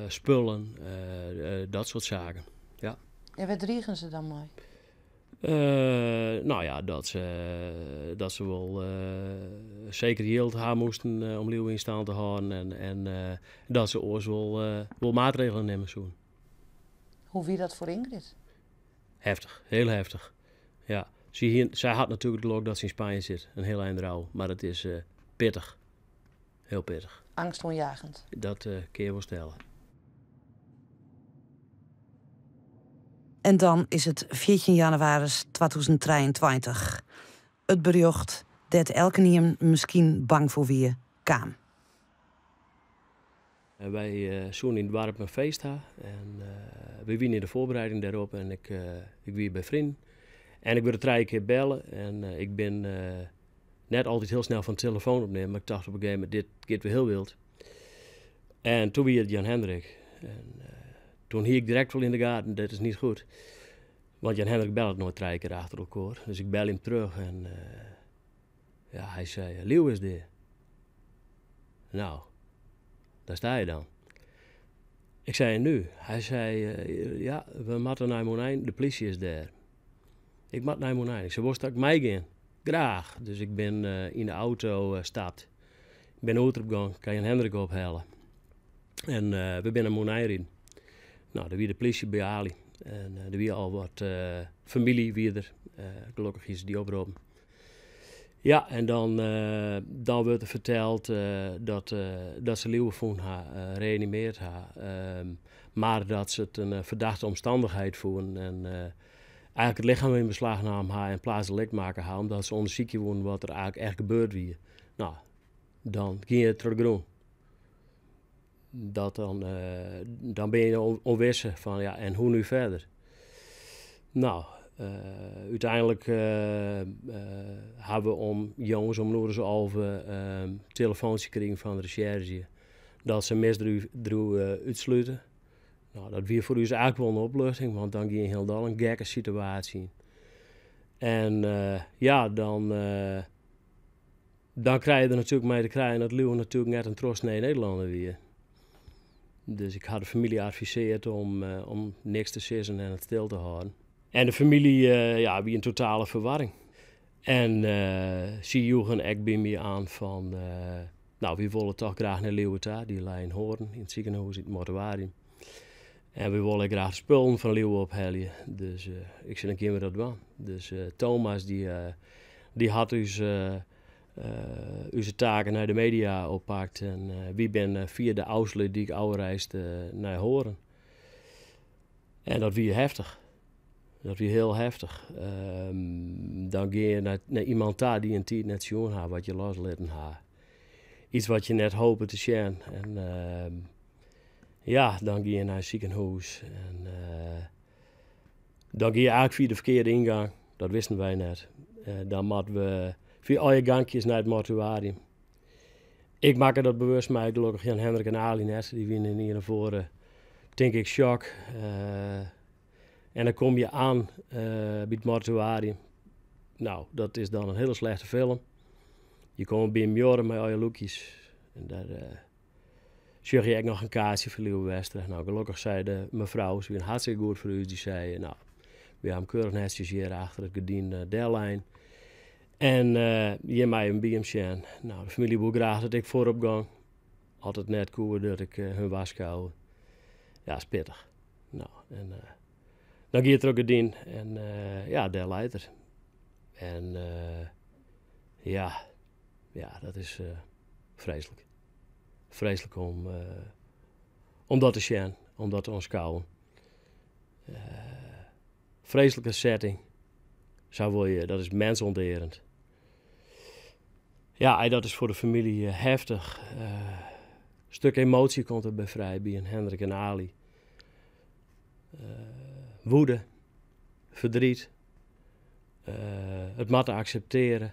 spullen, dat soart saken, ja. En wêr drigen se dan mei? Nou ja, dat se wol seker jild ha moasten om Liuwe yn stân te hâlden en dat se oars wol maatregelen nimme soenen. Hoe wie dat foar Ingrid? Heftich, hiel heftich. Ja. Sy hat natuerlik it gelok dat se yn Spanje sit, in hiel ein rou, mar it is pittich. Hiel pittich. Angstoanjagend. Dat kin je wol stelle. En dan is it 14 jannewaris 2023. It berjocht dêr't elkenien miskien bang foar wie, kaam. Wy soene yn it doarp in feest ha en wy wiene yn de foarbereiding dêrop en ik wie by freonen. En ik wurd trije kear belle en ik bin net altyd hiel snel fan de telefoan opnimmen, mar ik tocht op in gegeven momint, dit giet wer hiel wild. En toen wie it Jan Hendrik. En toen hie ik direkt wol yn de gaten, dit is niet goed. Want Jan Hendrik bellet noait trije kear achter elkoar. Dus ik bel him terug en ja, hy sei, Liuwe is dea. Nou, daar sta je dan. Ik sei, en nu? Hy sei, ja, we moatte nei Mûnein, de plysje is dêr. Ik moat nei Mûnein. Ik sei, wolst dat ik meigean? Graach. Dus ik bin yn de auto stapt. Ik bin oer op gong, ik ha Jan Hendrik ophelle. En we binne nei Mûnein riden. Nou, dêr wie de plysje by Ali. En der wie al wat famylje wie der. Gelokkich is dy oproppen. Ja, en dan wurdt der ferteld dat se Liuwe fûn ha, reanimeard ha. Mar dat se it in ferdachte omstannichheid fûnen. En Eigentlik it lichem yn beslach naam ha en plaatsdelikt makke ha, omdat se ûndersykje woenen wat der eigentlik echt gebeurd wie. No, dan gean je troch de grûn. Dat dan, dan bin je ûnwisse fan ja, en hoe nu verder? No, úteinlik ha we om jûns om in oere as 11 in telefoantsje krigen fan de resjerzje dat se misdriuw útslute. No, dat wie foar ús eigentlik wol in opluchting, want dan gie hielendal in gekke situaasje yn. En ja, dan, dan krije je der natuerlik mei te krijen dat Liuwe natuerlik net in trochsnee Nederlanner wie. Dus ik ha de famylje advisearre om niks te sizzen en it stil te hâlden. En de famylje ja, wie in totale ferwarring. En sy joegen ek by my oan fan, no, wy wolle toch graach nei Liuwe ta. Dy lei yn Hoorn, yn it sikehûs, yn it mortuarium. En wy wolle graach de spullen fan Liuwe ophelje. Dus ik sei, dan gean we dat dwaan. Dus Thomas, dy hat ús taken nei de media oppakt. En wy binne fia de Ofslútdyk ôfreisd nei Hoorn. En dat wie heftich. Dat wie hiel heftich. Dan gean je nei iemand ta dy't in tiid net sjoen ha, wat je loslitten ha. Iets wat je net hope te sjen. En ja, dan gean je nei it sikehûs. En dan gean je eigentlik fia de ferkearde yngang. Dat wisten wy net. Dan moatte we fia alle gankjes nei it mortuarium. Ik makke dat bewust mei, gelokkich Jan Hendrik en Ali net. Dy wiene yn ien of oare, tink ik, shock. En dan kom je oan by it mortuarium. No, dat is dan in hiele slechte film. Je komme by in muorre mei al je lûkjes. En dêr sjoch je ek noch in kaartsje foar Liuwe Westra. No, gelokkich sei de mefrou, se wie hartstikke goed foar ús, dy sei, no, wy ha him keurich netsjes hjir achter it gerdyn dellein. En hjir mei him by him sjen. No, de famylje woe graach dat ik foarop gong. As it net koe, dat ik hun warskôge. Ja, spitich. No, en dan gie it troch gerdyn en ja, dêr leit er. En ja, ja, dat is freeslik. Freeslik om dat te sjen, om dat te oanskouwen. Freeslike setting. Sa wol je, dat is mensonterend. Ja, dat is foar de famylje heftich. Stuk emotie komt der by frij by in Hendrik en Ali. Woede, verdriet, it moatte akseptearje.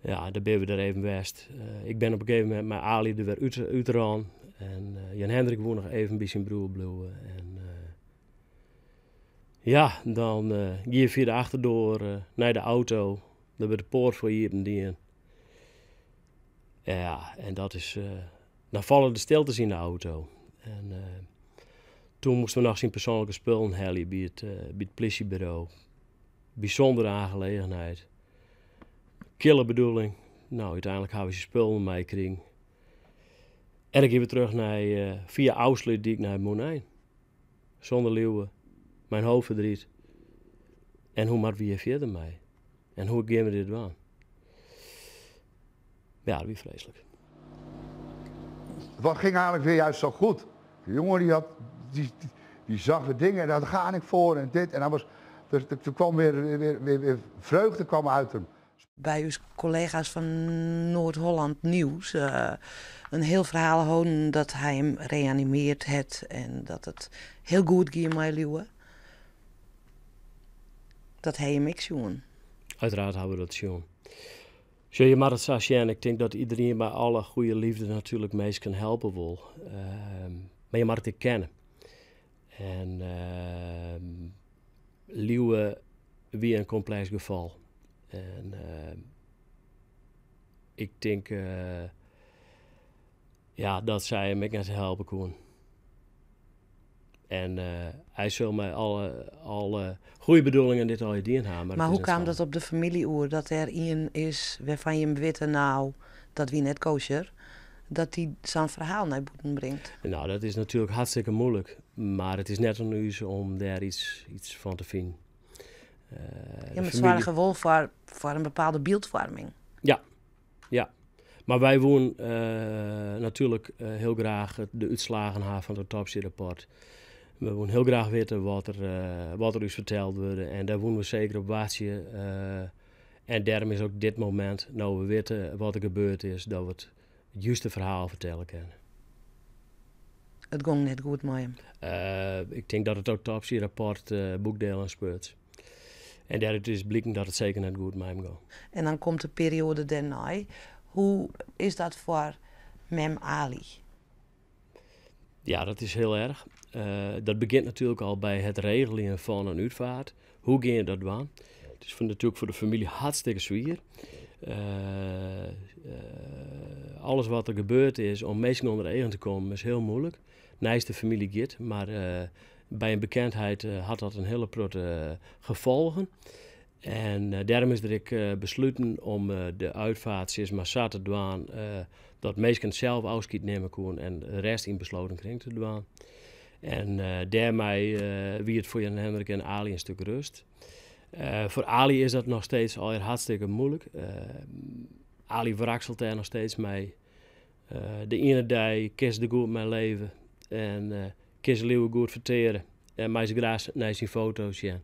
Ja, dêr binne we der even west. Ik bin op in gegeven momint mei Ali der wer útrûn. En Jan Hendrik woe noch even by syn broer bliuwe. En ja, dan gie je fia de achterdoar nei de auto. Dêr wurdt de poart foar iepen dien. Ja, en dat is, dan falle de stiltes yn de auto. En toen moasten we noch syn persoanlike spullen helje by it plysjeburo. Bysûndere aangelegenheid. Kille bedoeling. No, úteinlik ha we syn spullen meikrigen. En dan gean we terug nei, fia Ofslútdyk nei Mûnein. Sûnder Liuwe, mei in hoop verdriet. En hoe moatte we hjir fierder mei? En hoe gean we dit dwaan? Ja, dat wie freeslik. Het ging eigenlijk weer juist zo goed. De jongen die, had, die, die, zag weer dingen en daar ga ik voor en dit. En hij was, er, er kwam weer, weer, weer, weer vreugde kwam uit hem. By ús kollega's fan Noard-Holland Nieuws in hiel ferhaal holden dat hy him reanimearre hat en dat it hiel goed gie mei Liuwe. Dat ha jim ek sjoen. Uiteraard ha we dat sjoen. Sjoch, je moatte it sa sjen. Ik tink dat iderien mei alle goede leafde natuerlik minsken helpe wol. Mar je moatte it ek kenne. En Liuwe wie in kompleks gefal. En ik tink ja, dat sy him ek net helpe koene. En hy sil mei alle goede bedoelingen dit al dien ha. Mar, mar hoe kaam dat op de famylje oer? Dat der ien is wêrfan't je witte, no, dat wie net kosher, dat dy sa'n ferhaal nei bûten bringt? No, dat is natuerlik hartstikke muoilik. Mar it is net oan ús om dêr yts fan te finen. Ja, mar it soarge wol foar in bepaalde byldfoarming. Ja. Mar wy woenen natuerlik hiel graach de útslaggen ha fan it autopsyrapport. We woene hiel graach witte wat der, wat der ús ferteld wurde en dêr woene we seker op wachtsje. En dêrom is ek dit momint, no we witte wat der gebeurd is, dat we it juste ferhaal fertelle kinne. It gong net goed mei him? Ik tink dat it autopsyrapport boekdelen spreut. En dêrút is bliken dat it seker net goed mei him gong. En dan komt de perioade dêrnei. Hoe is dat foar mem Ali? Ja, dat is hiel erch. Dat begjint natuerlik al by it regeljen fan in útfeart. Hoe gean je dat dwaan? It is natuerlik foar de famylje hartstikke swier. Alles wat der gebeurd is om minsken ûnder eagen te kommen is hiel muoilik. Neist de famylje giet, mar by in bekendheid hat dat in hiele protte gefolgen. En dêrom is der ek besluten om de útfeart sis mar sa te dwaan dat minsken sels ôfskied nimme koene en de rest yn besloten kring te dwaan. En dêrmei wie it foar Jan Hendrik en Ali in stik rêst. Foar Ali is dat noch steeds allegear hartstikke muoilik. Ali wrakselt dêr noch steeds mei. De iene dei kin se der goed mei leve en kin se Lieuwe goed ferteare en mei se graach nei syn foto's sjen.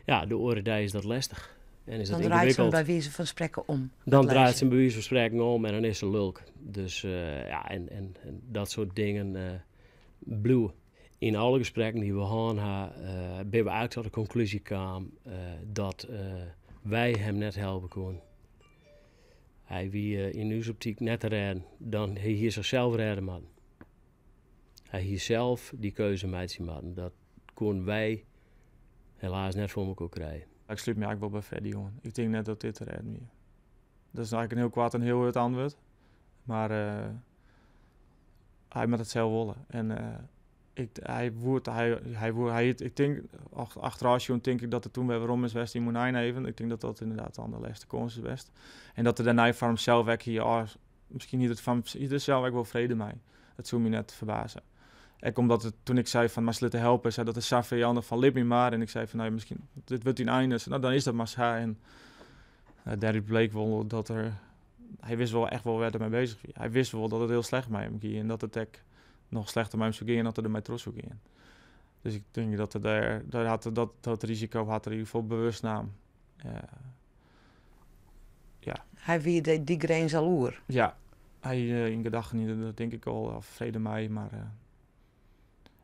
Ja, de oare dei is dat lestich. En is dat Dan draait se him by wize fan sprekken om. Dan draait se him by wize fan sprekken om en dan is se lulk. Dus ja, en dat soart dingen bliuwe. Yn alle gesprekken dy't we hân ha, binne we eigentlik ta de konklúzje kaam dat wy him net helpe koene. Hy wie yn ús optyk net te rêden. Dan hy hie sichsels rêde moatten. Hy hie sels dy keuze meitsje moatten. Dat koene wy helaas net foar mekoar krije. Ik slút my eigentlik wol by Freddy oan. Ik tink net dat dit te rêden wie. Dat is eigentlik in hiel koart en hiel hurd antwurd. Mar hy moat it sels wolle. En ik, hy woe, hy, hy woe, hy, ik tink, achterôf sjoen tink ik dat er toen wer werom is west yn Mûnein even. Ik tink dat dat ynderdaad dan de lêste kâns is west. En dat er dêrnei foar himsels ek hie, oh, miskien hie er fan, hie er sels ek wol frede mei. Dat soe my net ferbaze. Ek omdat it, toen ik sei fan moatst litte helpe, sei dat er sa fijandich fan lit my mar. En ik sei fan nou, miskien, dit wurdt dyn ein. Dus, nou, dan is dat mar sa. En dêrút bleek wol dat er, hy wist wol echt wol wêr't er mei beuzich wie. Hy wist wol dat it hiel slecht mei him gie en dat it ek noch slechter mei him soe gean as er dermei troch soe gean. Dus ik tink dat er dêr, dêr hat er dat, dat risiko hat er yn ieder gefal bewust naam. Ja. Hy wie dy grins al oer? Ja, hy yn gedachten, dat tink ik al, of frede mei, mar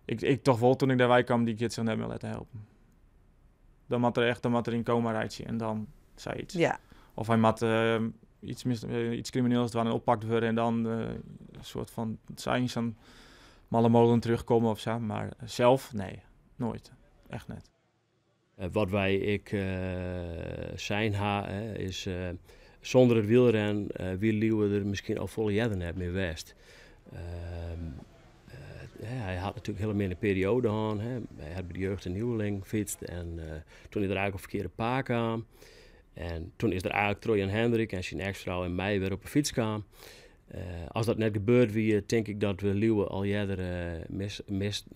ik tocht wol toen ik dêrwei kaam, dy giet sich net mear litte helpen. Dan moat er echt, dan moat er yn koma reitsje en dan sayts. Of hy moat iets, mis, iets krimineels dwaan en oppakt wurde en dan in soart fan sa yn sa'n malle molen terugkomme of sa. Mar sels, nee, noait. Echt net. Wat wy ek sein ha, is sûnder it wielrennen wie Lieuwe der miskien al folle earder net mear west. Hy hat natuerlik hiele minne perioade hân. Hy hat by de jeugd en nieuweling fytst en toen is er eigentlik op ferkearde paad kaam. En toen is er eigentlik troch Jan Hendrik en syn eks-frou en my wer op 'e fyts kaam. As dat net gebeurd wie, tink ik dat we Lieuwe al earder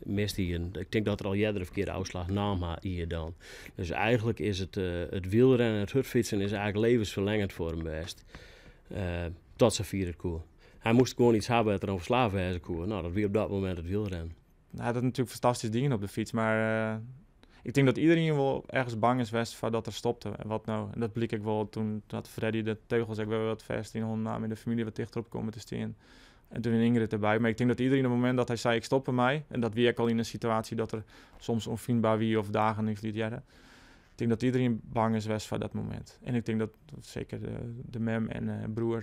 mist hienen. Ik tink dat er al earder in ferkearde ôfslach naam ha hie dan. Dus eigentlik is it wielrennen en it hurdfytsen is eigentlik levensferlengend foar him west. Tot safier it koe. Hy moast gewoan iets hawwe wêr't er oan ferslaafd wêze koe. Nou, dat wie op dat momint it wielrennen. Hy hat natuerlik fantastysk dien op de fyts, mar ik tink dat iderien wol ergens bang is west foar dat er stopte. En wat no? En dat bliek ek wol toen dat Freddy de teugels ek wer wat fêst yn hannen naam en de famylje wat tichter op komme te stean. En toen Ingrid derby. Mar ik tink dat iderien op it momint dat hy sei ik stop dermei, en dat wie ek al yn in situaasje dat er soms ûnfynber wie of dagen niks liet hearre. Ik tink dat iderien bang is west foar dat momint. En ik tink dat seker de mem en de broer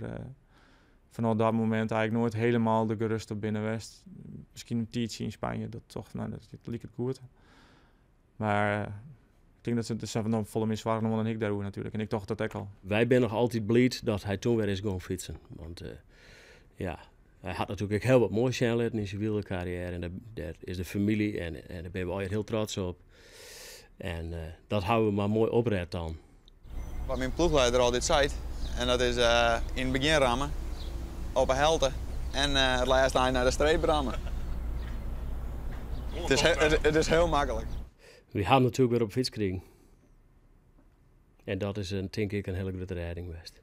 fanôf dat momint eigentlik noait hielendal der gerêst op binne west. Miskien in tiidsje yn Spanje, dat tocht, nou, dat liket goed. Mar ik tink dat se der noch folle mear soargen om dan ik dêroer natuerlik. En ik tocht dat ek al. Wy binne noch altyd bliid dat hy toen wer is gong fytsen. Want ja, hy hat natuerlik ek hiel wat moais sjen litten yn syn wielerkarriêre. En dêr is de famylje en dêr binne we allegear hiel trots op. En dat hawwe we mar moai opret dan. Wat myn ploechlieder altyd seit, en dat is yn it begjin ramme, op 'e helte en it lêste ein nei de streep ramme. It is hiel maklik. Wy hawwe him natuerlik wer op 'e fyts krigen. En dat is, tink ik, in hiele grutte rêding west.